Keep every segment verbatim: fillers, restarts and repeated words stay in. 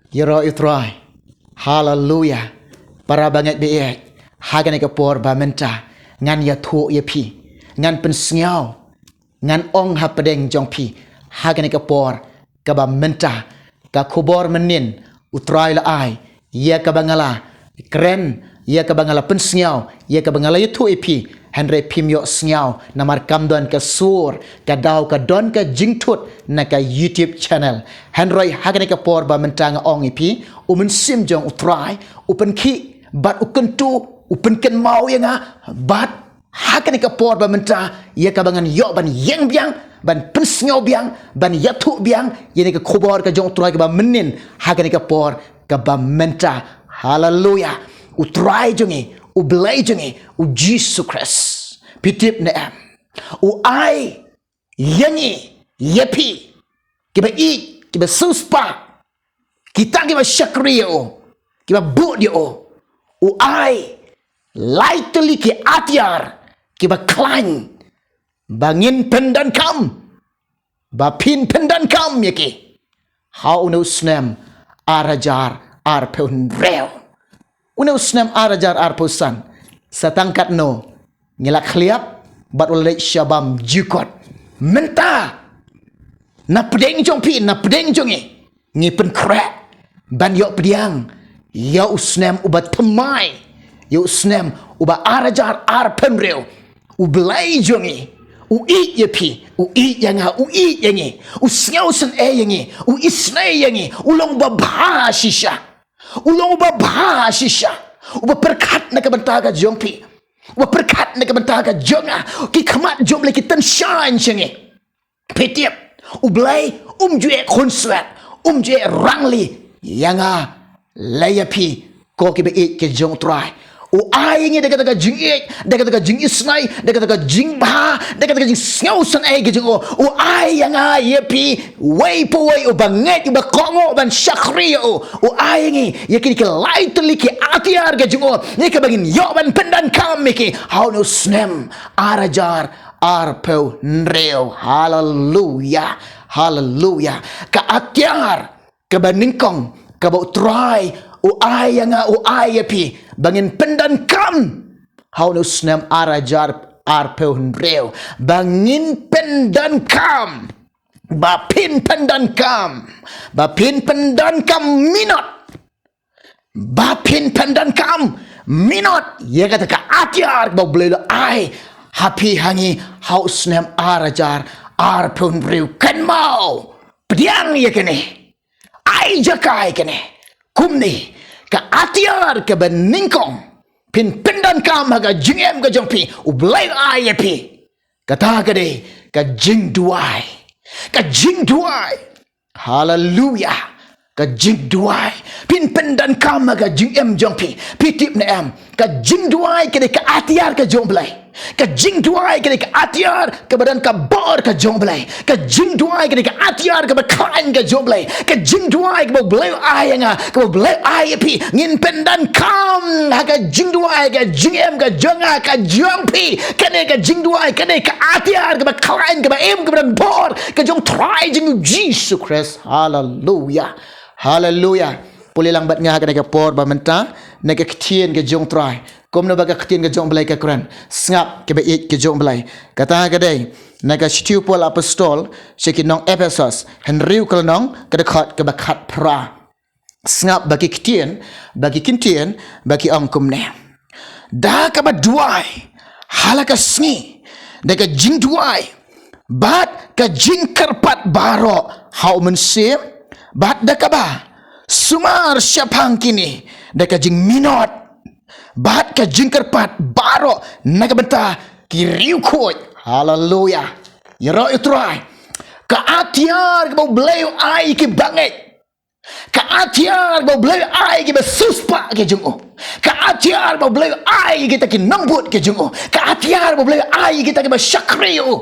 Ïaroh ïa u Trai. Haleluya. Para bangeit baieit, ha kane ka por ba mynta ngan ïathuh ïa phi, ngan pynsngew, ngan ong hapdeng jong phi ha kane ka por kaba mynta, ka khubor mynnin u Trai la ai ïa kaba nga la kren, ïa kaba nga la pynsngew, ïa kaba nga la ïathuh ïa phi. Hynrei phim ïoh sngew namar kam don ka sur, ka daw ka don ka jingthut na ka YouTube channel. Hynrei ha kane ka por ba mynta nga ong ïa phi, u Mynsiem jong u Trai u pynkhih bad u kyntu, u pynkynmaw ïa nga bad ha kane ka por ba mynta ïa kaba ngan ïoh ban ïeng biang, ban pynsngew biang, ban ïathuh biang ïa kane ka khubor ka jong u Trai kaba mynnin ha kane ka por kaba mynta. Haleluya. U Trai jong ngi, u Blei jong ngi, u Jisu Khrist, phi tip ne em, u ai ïa ngi, ïa phi, kiba ïeit, kiba siewspah, kita kiba shakri ïa u, kiba bud ïa u, u ai lai tylli ki atiar kiba khlaiñ ba ngin pyndonkam, ba phin pyndonkam ïa ki ha une u snem ar hajar arphew hynriew. Une u snem ar hajar arphew san, sa tang katno ngi la khlieh bad u la leit sha bam jukut. Mynta na pdeng jong phi, na pdeng jong ngi, ngi pynkhreh ban ïoh pdiang ïa u snem uba thymmai, ïa u snem uba ar hajar arphew hynriew. U Blei jong ngi u ïeit ïa phi, u ïeit ïa nga, u ïeit ïa ngi, u sngewsynei ïa ngi, u isynei ïa ngi, u long uba bha shisha. U long uba bha shisha, uba pyrkhat na ka bynta ka jong phi, uba pyrkhat na ka bynta ka jong nga. Ki khmat jong u Blei ki tyngshaiñ sha ngi. Phi tip, u Blei um ju ïeh khunswet, um ju ïeh rangli ïa nga lane ïa phi, ko kiba ïeit ka jong u Trai. U ai ïa ngi da kata ka jingïeit, da kata ka jingisynei, da kata ka jingbha, da kata ka jingsngewsynei ka jong u. U ai ïa nga ïa phi, uwei pa uwei uba ngeit, uba kohnguh ban shakri ïa u. U ai ïa ngi ïa kine ki lai tylli ki atiar ka jong u, ïa kiba ngin ïoh ban pyndonkam ïa ki ha une u snem ar hajar arphew hynriew. Haleluya. Haleluya. Ka atiar kaba nyngkong kaba u Trai u ai ïa nga, u ai ïa phi, ba ngin pyndonkam ha une u snem ar hajar arphew hynriew, ba ngin pyndonkam, ba phin pyndonkam, ba phin pyndonkam minot, ba phin pyndonkam minot ïa kata ka atiar kaba u Blei u la ai ha phi, ha ngi, ha u snem ar hajar arphew hynriew. Kynmaw, pdiang ïa kane, ai jaka ïa kane. Kumne, ka atiar kaba nyngkong phin pyndonkam ha ka jingim ka jong phi, u Blei u ai ïa phi. Kata ka dei ka jingduwai. Ka jingduwai. Haleluya. Ka jingduwai. Phin pyndonkam ha ka jingim jong phi. Phi tip ne em, ka jingduwai ka dei ka atiar ka jong u Blei. Ka jingduwai ka dei ka atiar kaba don ka bor ka jong u Blei. Ka jingduwai ka dei ka atiar kaba khlaiñ ka jong u Blei. Ka jingduwai kaba u Blei u ai ïa nga, kaba u Blei u ai ïa phi. Ngin pyndonkam ha ka jingduwai ka jingim ka jong nga, ka jong phi. Kane ka jingduwai ka dei ka atiar kaba khlaiñ, kaba im, kaba don bor ka jong u Trai jong ngi u Jisu Khrist. Haleluya. Haleluya. Pule lang bad nga ha kane ka por ba mynta na ka ktien ka jong u Trai. Kumno ba ka ktien ka jong u Blei ka kren. Sngap, kiba ïeit ka jong u Blei. Kata ka dei na ka shithi u Paul Apostol sha ki nong Ephesos, hynriew ka lynnong, ka dkhot kaba khatphra. Sngap ba ki ktien, ba ki ktien, ba ki ong kumne: Da kaba duwai ha la ka sngi da ka jingduwai bad ka jingkyrpad baroh ha u Mynsiem, bad da kaba sumar shaphang kine da ka jingminot bad ka jingkyrpad baroh na ka bynta ki riewkhuid. Haleluya. Ïaroh ïa u Trai. Ka atiar kaba u Blei u ai ïa ki bangeit. Ka atiar ba u Blei u ai ïa kiba siewspah ki jong u. Ka atiar ba u Blei u ai ïa kita ki nongbud ki jong u. Ka atiar ba u Blei u ai ïa kita kiba shakri ïa u.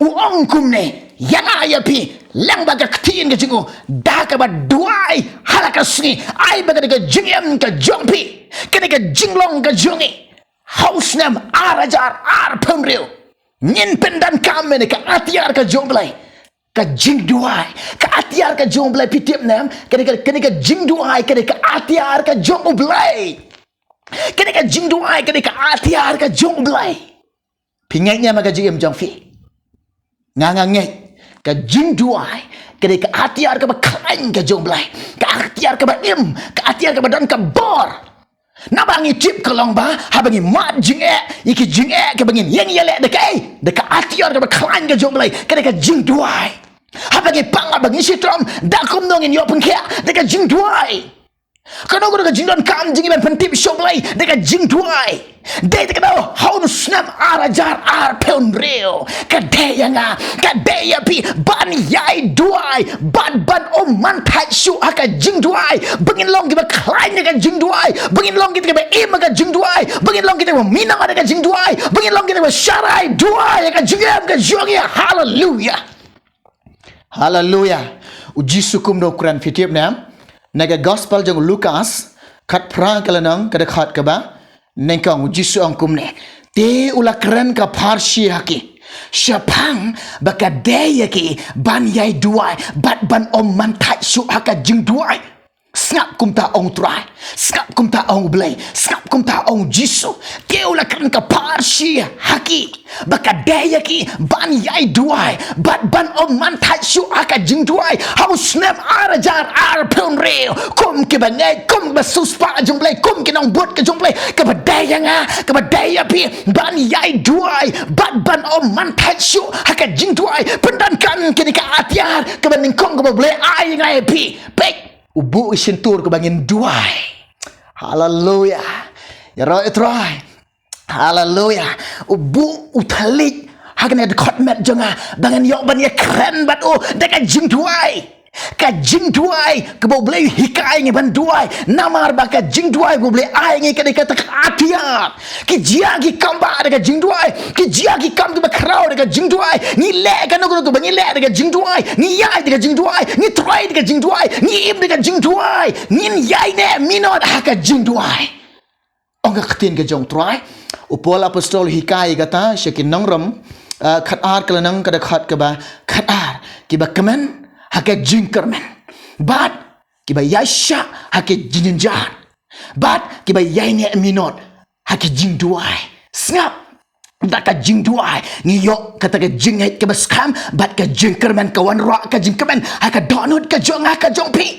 U ong kumne, ïa nga ïa phi, lyngba ka ktien ka jong u, da kaba duwai ha la ka sngi, ai ba kane ka jingim ka jong phi, kane ka jinglong ka jong ngi, ha u snem ar hajar arphew hynriew, Ngin pyndonkam ïa kane ka atiar ka jong U Blei. Ka jingduwai, ka atiar ka jong U Blei, phi tip ne em? Kane ka, kane ka jingduwai, kane ka atiar ka jong U Blei. Kane ka jingduwai, kane ka atiar ka jong U Blei. Phi ngeit ne em ha ka jingim jong phi? Nga, nga ngeit. Ka jingduwai, kane ka atiar kaba khlaiñ ka jong U Blei. Ka atiar kaba im, ka atiar kaba don ka bor. Naba ngi tip ka long ba, haba ngi mad jingeh, ïa ki jingeh kaba ngin ïeng ïaleh da kaei? Da ka atiar kaba khlaiñ ka jong U Blei, kane ka jingduwai. Haba ngi pang, haba ngi shitom, da kumno ngin ïoh pynkhiah? Da ka jingduwai. Kano kano ka jingdonkam jong ngi ban pyntip sha U Blei da ka jingduwai. Dei te ka daw ha u snem ar hajar arphew hynriew, ka dei ïa nga, ka dei ïa phi ban ïai duwai bad ban ym man thait shuh ha ka jingduwai. Ba ngin long kiba khlaiñ da ka jingduwai, ba ngin long kita kiba im ha ka jingduwai, ba ngin long kita kiba minot da ka jingduwai, ba ngin long kita kiba sharai duwai ha ka jingim ka jong ngi. Haleluya. Haleluya. U Jisu kumno u kren, phi tip ne em? Na ka gospel jong u Lukas, khatphra ka lynnong, ka dkhot kaba nyngkong, u Jisu u ong kumne. Te u la kren ka pharshi ha ki, shaphang ba ka dei ïa ki ban ïai duwai bad ban ym man thait shuh ha ka jingduwai. Sngap kumta ong u Trai, sngap kumta ong u Blei, sngap kumta ong u Jisu. Te u la kren ka pharshi ha ki ba ka dei ïa ki ban ïai duwai bad ban ym man thait shuh ha ka jingduwai. Ha u snem ar hajar arphew hynriew, kum kiba ngeit, kum kiba siewspah jong U Blei, kum ki nongbud ka jong U Blei, kaba dei ïa nga, kaba dei ïa phi ban ïai duwai bad ban ym man thait shuh ha ka jingduwai. Pyndonkam kane ka atiar kaba nyngkong kaba U Blei ai ïa nga ïa phi. Peit, u buh i shyntur kaba ngin duwai. Haleluya. Ïaroh ïa u Trai. Haleluya. U buh u thylliej ha kane ka dkhot met jong nga ba ngan ïoh ban ïakren bad u da ka jingduwai. Ka jingduwai kaba U Blei u hikai ngi ban duwai. Namar ba ka jingduwai ba U Blei ai ngi ka dei kata ka atiar. Ki jia ki kam bha da ka jingduwai. Ki jia ki kam kiba khraw da ka jingduwai. Ngi leh kano kano kaba ngi leh da ka jingduwai. Ngi ïaid da ka jingduwai. Ngi trei da ka jingduwai. Ngi im da ka jingduwai. Ngin ïaineh minot ha ka jingduwai. Ong ka ktien ka jong u Trai. U Paul apostol u hikai kata sha ki nong Rom, ah, khatar ka lynnong, ka dkhot kaba khatar. Kiba kmen ha ka jingkyrmen. Bad kiba ïaishah ha ka jingjynjar. Bad kiba ïaineh minot ha ka jingduwai. Sngap, da ka jingduwai ngi ïoh kata ka jingngeit kaba skhem bad ka jingkyrmen, ka wanrah ka jingkmen ha ka dohnud ka jong nga, ka jong phi.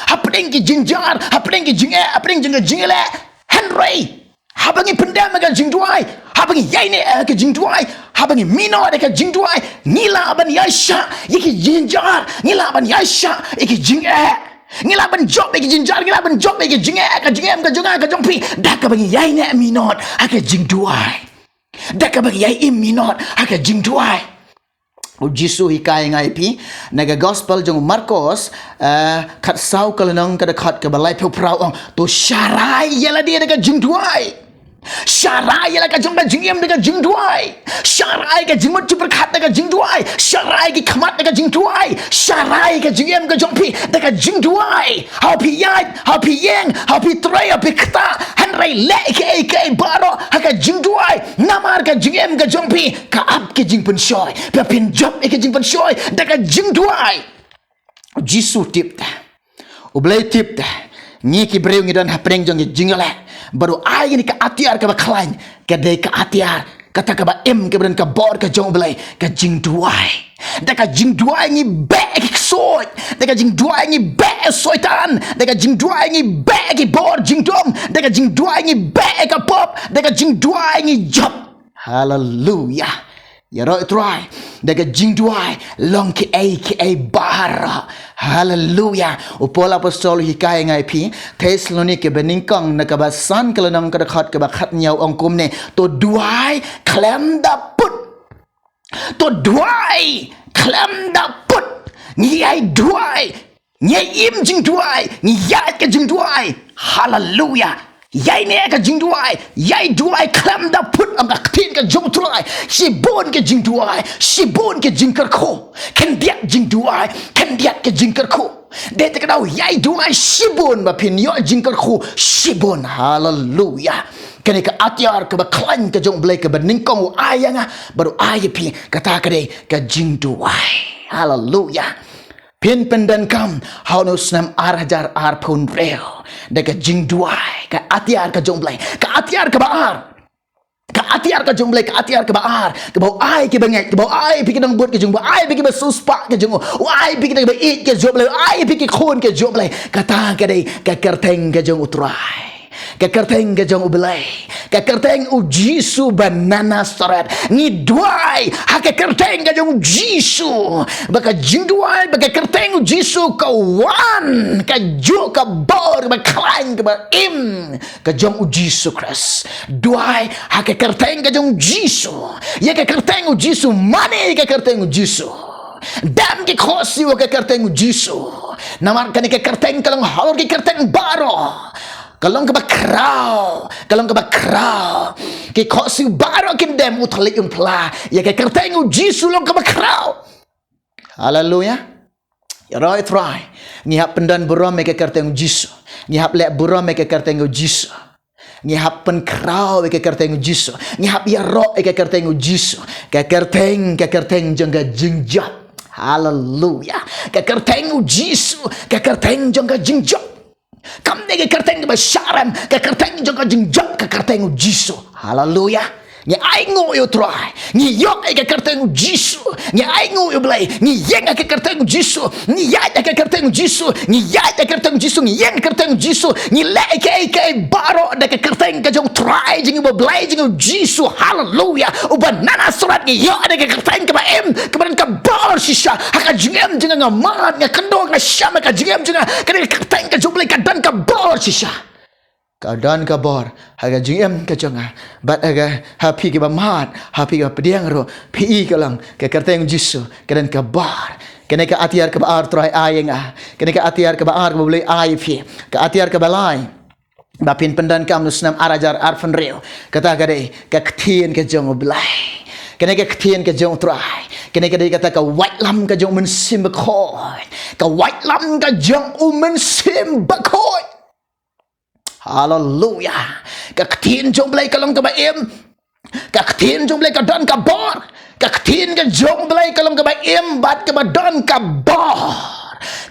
Hapdeng ki jingjynjar, hapdeng ki jingeh, hapdeng jong ka jingeh leh. Hynrei haba ngi pyndem ha ka jingduwai, haba ngi ïaineh ha ka jingduwai, haba ngi minot ha ka jingduwai, ngi lah ban ïaishah ïa ki jingjynjar, ngi lah ban ïaishah ïa ki jingeh. Ngi lah ban jop ïa ki jingjynjar, ngi lah ban jop ïa ki jingeh, ka jingim ka jong nga, ka jong phi, da kaba ngi ïaineh minot ha ka jingduwai. Da kaba ngi ïai im minot ha ka jingduwai. U Jisu u hikai ïa nga ïa phi na ka gospel jong u Markos, eh, khatsaw ka lynnong, ka dkhot kaba laiphew phra, u ong, to sharai ïa lade da ka jingduwai. Sharai ïa la ka jong ka jingim da ka jingduwai. Sharai ka jingmut jingpyrkhat da ka jingduwai. Sharai ki khmat da ka jingduwai. Sharai ka jingim ka jong phi da ka jingduwai. Haba phi ïaid, haba phi ïeng, haba phi trei, haba phi ktah, hynrei leh kaei kaei baroh ha ka jingduwai. Namar ka jingim ka jong phi ka ap ka jingpynshoi. Ba phin jop ïa ka jingpynshoi da ka jingduwai. U Jisu u tip te. U Blei u tip te. Ngi ki briew ngi don hapdeng jong ka jingïaleh. Bad u ai ngi ka atiar kaba khlaiñ. Ka dei ka atiar kata kaba im, kaba don ka bor ka jong U Blei, ka jingduwai. Da ka jingduwai ngi beh ki ksuid. Da ka jingduwai ngi beh Soitan. Da ka jingduwai ngi beh ki bor jingdum. Da ka jingduwai ngi beh ka pop. Da ka jingduwai ngi jop. Haleluya. Ïaroh ïa u Trai. Da ka jingduwai long kiei kiei baroh. Haleluya. U Paul apostol u hikai ïa nga ïa phi, Thessalonika banyngkong, na kaba san ka lynnong, ka dkhot kaba khathynñiew, u ong kumne, to duwai khlem da put. To duwai khlem da put. Ngi ïai duwai. Ngi ïai im jingduwai, ngi ïaid ka jingduwai. Haleluya. Ïaineh ka jingduwai, ïai duwai khlem da put, ong ka ktien ka jong u Trai. Shibun ka jingduwai, shibun ka jingkyrkhu. Khyndiat jingduwai, khyndiat ka jingkyrkhu. Dei te ka daw ïai duwai shibun ba phin ïoh jingkyrkhu shibun. Haleluya. Kane ka atiar kaba khlaiñ ka jong U Blei kaba nyngkong u ai ïa nga bad u ai ïa phi, kata ka dei ka jingduwai. Haleluya. Phin pyndonkam ha une u snem ar hajar arphew hynriew da ka jingduwai, ka atiar ka jong U Blei, ka atiar kaba ar. Ka atiar ka jong U Blei, ka atiar kaba ar, kaba u ai ki bangeit, kaba u ai phi ki nongbud ki jong U Blei, u ai phi kiba siewspah ki jong u, u ai phi kiba ïeit ki jong U Blei, u ai phi ki khun ki jong U Blei. Kata ka dei ka kyrteng ka jong U Trai. Ka kyrteng ka jong U Blei, ka kyrteng U Jisu ba na Nasaret. Ngi duwai ha ka kyrteng ka jong U Jisu, ba ka jingduwai ba ka kyrteng U Jisu ka wan, ka juh ka bor ba khlaiñ kaba im ka jong U Jisu Khrist. Duwai ha ka kyrteng ka jong U Jisu, ïa ka kyrteng U Jisu, mane ïa ka kyrteng U Jisu. Dem ki khohsiew ha ka kyrteng U Jisu. Namar kane ka kyrteng ka long halor ki kyrteng baroh. Ka long kaba khraw, ka long kaba khraw. Ki khohsiew baroh kin dem, u thylliej un phla ïa ka kyrteng U Jisu long kaba khraw. Haleluya. Ïaroh ïa U Trai. Ngi hap pyndon burom ïa ka kyrteng U Jisu. Ngi hap leh burom ïa ka kyrteng U Jisu. Ngi hap pynkhraw ïa ka kyrteng U Jisu. Ngi hap ïaroh ïa ka kyrteng U Jisu. Ka kyrteng, ka kyrteng jong ka jingjop. Haleluya. Ka kyrteng U Jisu, ka kyrteng jong ka jingjop. Kam dei ka kyrteng kaba shah rem, ka kyrteng jong ka jingjop, ka kyrteng U Jisu. Haleluya. Ngi ainguh ïa U Trai. Ngi ïoh ïa ka kyrteng U Jisu. Ngi ainguh ïa U Blei. Ngi ïeng ha ka kyrteng U Jisu. Ngi ïaid ha ka kyrteng U Jisu. Ngi ïaid ha ka kyrteng U Jisu. Ngi ïeng ha ka kyrteng U Jisu. Ngi leh ïa kaei kaei baroh da ka kyrteng ka jong U Trai jong ngi, U Blei jong ngi U Jisu. Haleluya. Uba na Nasaret, ngi ïoh da ka kyrteng kaba im, kaba don ka bor shisha. Ha ka jingim jong nga, nga mad, nga kynduh, nga shem, ha ka jingim jong nga, ka dei ka kyrteng ka jong U Blei ka don ka bor shisha. Ka don ka bor ha ka jingim ka jong nga. Bad ha ka, ha phi kiba mad, ha phi kiba pdiang ruh, phi i ka long ka kyrteng U Jisu ka don ka bor. Kane ka atiar kaba ar U Trai ai ïa nga. Kane ka atiar kaba ar kaba U Blei ai ïa phi. Ka atiar kaba lai ba phin pyndonkam ha une u snem ar hajar arphew hynriew, kata ka dei ka ktien ka jong U Blei. Kane ka ktien ka jong U Trai, kane ka dei kata ka waitlam ka jong U Mynsiem Bakhuid. Ka waitlam ka jong U Mynsiem Bakhuid. Haleluya. Ka ktien jong U Blei ka long kaba im. Ka ktien jong U Blei ka don ka bor. Ka ktien ka jong U Blei ka long kaba im bad kaba don ka bor.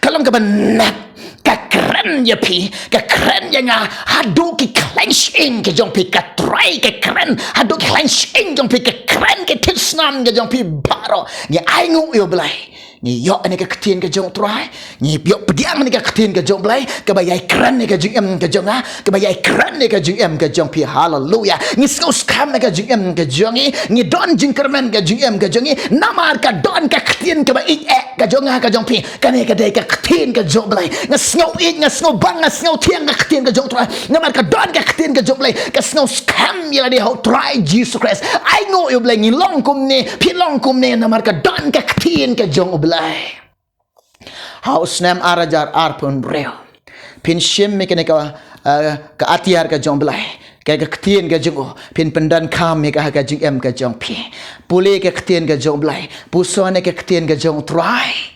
Ka long kaba nep. Ka kren ïa phi, ka kren ïa nga, haduh ki khlaiñ shyieng ka jong phi. Ka Trai ka kren haduh ki khlaiñ shyieng jong phi, ka kren ki thied snam ka jong phi baroh. Ngi ainguh ïa U Blei. Ngi ïoh ïa ka ktien ka jong U Trai. Ngi ïoh pdiang ïa ka ktien ka jong U Blei, kaba ïai kren ïa ka jingim ka jong nga, kaba ïai kren ïa ka jingim ka jong phi. Haleluya. Ngi sngewskhem ïa ka jingim ka jong ngi. Ngi don jingkyrmen ka jingim ka jong ngi. Namar ka don ka ktien kaba ïeit eh ka jong nga ka jong phi. Kane ka dei ka ktien ka jong U Blei. Nga sngew ïeit, nga sngew bang, nga sngew thiang ka ktien ka jong U Trai. Namar ka don ka ktien ka jong U Blei. Ka sngewskhem ïa lade ha U Trai Jisu Khrist. Ainguh ïa U Blei, ngi long kumne, phi long kumne, namar ka don ka ktien ka jong U Blei. Ha u snem ar hajar arphew hynriew, phin shim ïa kane ka, eh, ka atiar ka jong U Blei, ka, ka ktien ka jong u, phin pyndonkam ïa ka ha ka jingim ka jong phi. Pule ka ktien ka jong U Blei, puson ïa ka ktien ka jong U Trai.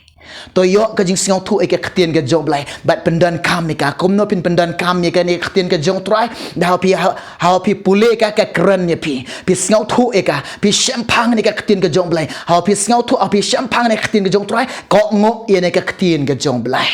To ïoh ka jingsngewthuh ïa ka ktien ka jong U Blei bad pyndonkam ïa ka. Kumno phin pyndonkam ïa kane ka ktien ka jong U Trai? Da haba phi, ha, haba phi pule ka, ka kren ïa phi. Phi sngewthuh ïa ka, phi shemphang ïa ka ktien ka jong U Blei. Haba phi sngewthuh, haba phi shemphang ïa ka ktien ka jong U Trai, kohnguh ïa kane ka ktien ka jong U Blei.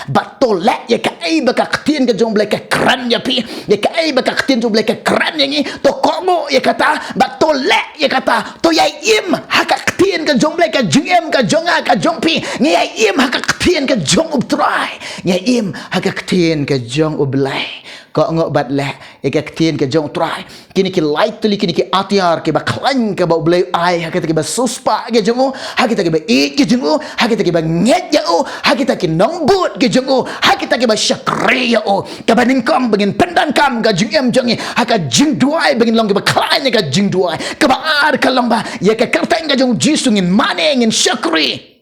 Bad to leh ïa kaei ba ka ktien ka jong U Blei ka kren ïa phi. Ïa kaei ba ka ktien jong U Blei ka kren ïa ngi, to kohnguh ïa kata, bad to leh ïa kata. To ïai im ha ka ktien ka jong U Blei, ka jingim ka jong nga ka jong phi. Ngi ïai im ha ka ktien ka jong U Trai. Ngi ïai im ha ka ktien ka jong U Blei. Kohnguh bad leh ïa ka ktien ka jong U Trai. Kine ki lai tylli, kine ki atiar kiba khlaiñ kiba U Blei u ai ha kita kiba siewspah ki jong u, ha kita kiba ïeit ki jong u, ha kita kiba ngeit ïa u, ha kita ki nongbud ki jong u, ha kita kiba shakri ïa u. Kaba nyngkong ba ngin pyndonkam ka jingim jong ngi ha ka jingduwai, ba ngin long kiba khlaiñ ïa ka jingduwai. Kaba ar ka long ba ïa ka kyrteng ka jong U Jisu ngin mane, ngin shakri.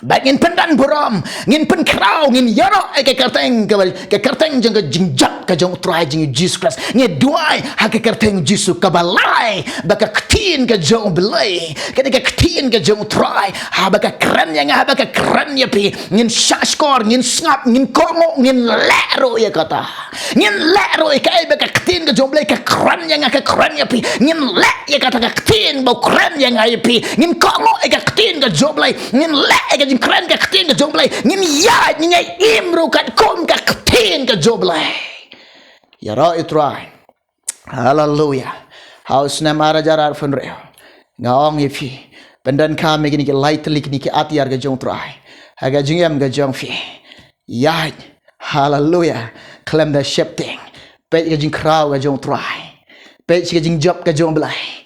Bad ngin pyndonburom, ngin pynkhraw, ngin ïaroh ïa ka kyrteng, ka, ka kyrteng jong ka jingjop ka jong U Trai jong ngi Jisu Khrist. Ngi duwai ha ka kyrteng Jisu kaba lai ba ka ktien ka jong U Blei, kane ka ktien ka jong U Trai, haba ka kren ïa nga, haba ka kren ïa phi, ngin shahshkor, ngin sngap, ngin kohnguh, ngin leh ruh ïa kata. Ngin leh ruh ïa kaei ba ka ktien ka jong U Blei ka kren ïa nga, ka kren ïa phi. Ngin leh ïa kata ka ktien ba u kren ïa nga ïa phi. Ngin kohnguh ïa ka ktien ka jong U Blei. Ngin leh ïa ka jingkren ka ktien ka jong U Blei. Ngin ïaid, ngin ïaid im ruh katkum ka ktien ka jong U Blei. Ïaroh ïa U Trai. Haleluya. Ha u snem ar hajar arphew hynriew, nga ong ïa phi, pyndonkam ïa kine ki lai tylli kine ki atiar ka jong U Trai ha ka jingim ka jong phi. Ïaid, haleluya, khlem da sheptieng. Peit ka jingkhraw ka jong U Trai. Peit ka jingjop ka jong U Blei.